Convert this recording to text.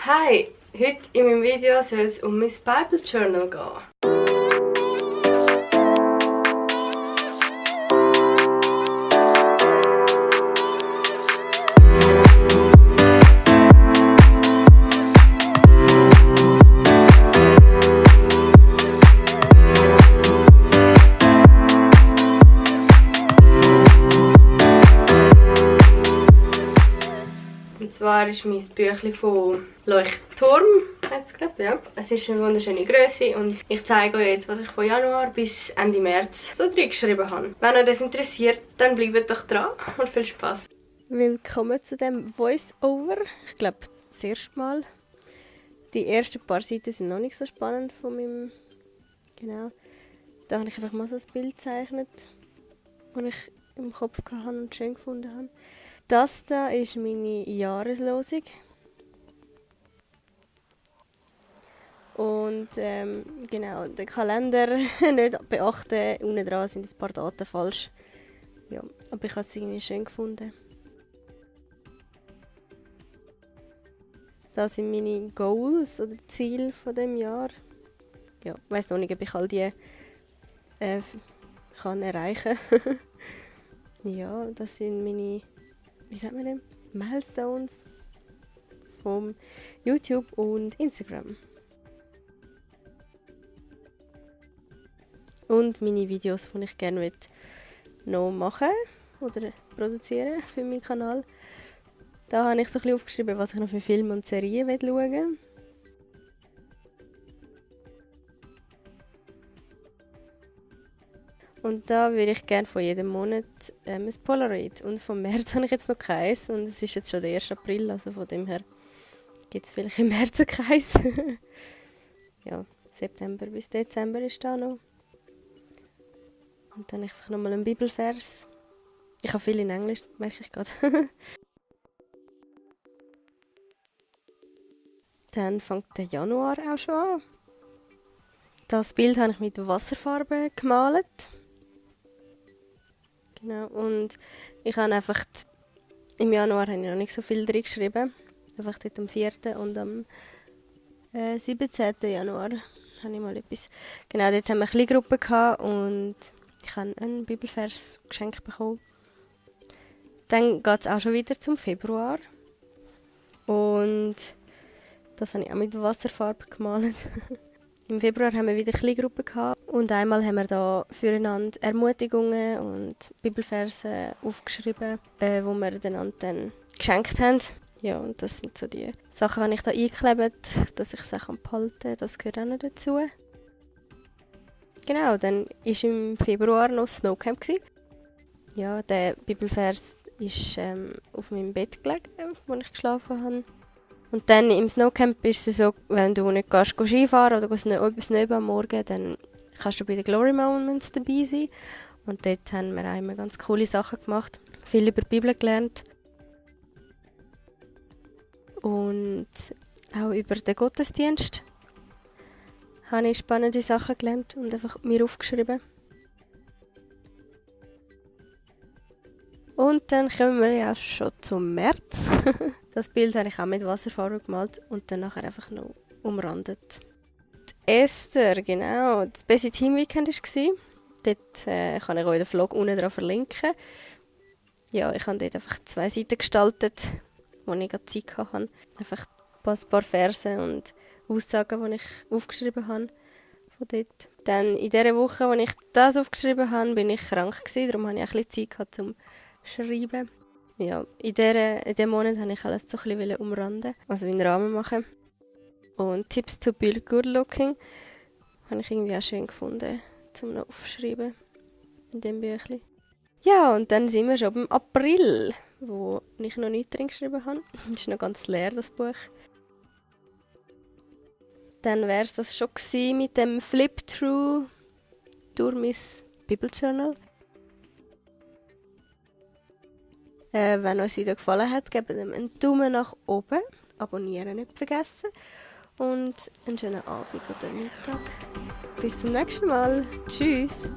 Hi, heute in meinem Video soll es um mein Bible Journal gehen. Und zwar ist mein Büchlein von Leuchtturm, ja. Es ist eine wunderschöne Größe und ich zeige euch jetzt, was ich von Januar bis Ende März so drin geschrieben habe. Wenn euch das interessiert, dann bleibt doch dran und viel Spaß. Willkommen zu dem Voice-Over. Ich glaube, das erste Mal. Die ersten paar Seiten sind noch nicht so spannend von meinem... Genau. Da habe ich einfach mal so ein Bild gezeichnet, das ich im Kopf hatte und schön gefunden habe. Das da ist meine Jahreslosung. Und genau, den Kalender nicht beachten. Unten dran sind ein paar Daten falsch. Ja, aber ich habe es irgendwie schön gefunden. Das sind meine Goals oder Ziele von dem Jahr. Ja, ich weiss noch nicht, ob ich all die kann erreichen. Ja, das sind meine, wie sagt man denn? Milestones von YouTube und Instagram. Und meine Videos, die ich gerne noch machen oder produzieren für meinen Kanal. Da habe ich so ein bisschen aufgeschrieben, was ich noch für Filme und Serien schauen will. Und da würde ich gerne von jedem Monat ein Polaroid. Und vom März habe ich jetzt noch keins. Und es ist jetzt schon der 1. April, also von dem her gibt es vielleicht im März keins. Ja, September bis Dezember ist da noch. Und dann einfach nochmal einen Bibelvers. Ich habe viel in Englisch, merke ich gerade. Dann fängt der Januar auch schon an. Das Bild habe ich mit Wasserfarbe gemalt. Genau, und ich habe einfach im Januar habe ich noch nicht so viel drin geschrieben. Einfach dort am 4. und am 17. Januar habe ich mal etwas. Genau, dort haben wir eine kleine Gruppe gehabt und ich habe einen Bibelvers geschenkt bekommen. Dann geht es auch schon wieder zum Februar. Und das habe ich auch mit Wasserfarbe gemalt. Im Februar haben wir wieder eine kleine Gruppe gehabt. Und einmal haben wir da füreinander Ermutigungen und Bibelverse aufgeschrieben, die wir einander dann geschenkt haben. Ja, und das sind so die Sachen, die ich da eingeklebt, dass ich sie behalten kann. Das gehört auch noch dazu. Genau, dann war im Februar noch Snowcamp. Ja, der Bibelvers ist auf meinem Bett gelegen, wo ich geschlafen habe. Und dann im Snowcamp ist es so, wenn du nicht Skifahren oder Snowboarden am Morgen, dann kannst du bei den Glory Moments dabei sein. Und dort haben wir auch immer ganz coole Sachen gemacht. Viel über die Bibel gelernt. Und auch über den Gottesdienst habe ich spannende Sachen gelernt und einfach mir aufgeschrieben. Und dann kommen wir ja schon zum März. Das Bild habe ich auch mit Wasserfarbe gemalt und dann nachher einfach noch umrandet. Die Esther, genau. Das Busy Team Weekend war. Dort kann ich euch den Vlog unten dran verlinken. Ja, ich habe dort einfach 2 Seiten gestaltet, wo ich gerade Zeit hatte. Einfach ein paar Verse und Aussagen, die ich aufgeschrieben habe. Von dort. Dann in dieser Woche, als ich das aufgeschrieben habe, bin ich krank gewesen. Darum hatte ich auch ein bisschen Zeit zum Schreiben. Ja, in diesem Monat wollte ich alles so ein bisschen umranden, also einen Rahmen machen. Und Tipps to be good looking habe ich irgendwie auch schön gefunden, zum noch aufschreiben in diesem Büchlein. Ja, und dann sind wir schon im April, wo ich noch nichts drin geschrieben habe. Das ist noch ganz leer, das Buch. Dann wäre es das schon gewesen mit dem Flip-Through durch mein Bibeljournal. Wenn euch das Video gefallen hat, gebt ihm einen Daumen nach oben, abonnieren nicht vergessen und einen schönen Abend oder Mittag. Bis zum nächsten Mal. Tschüss!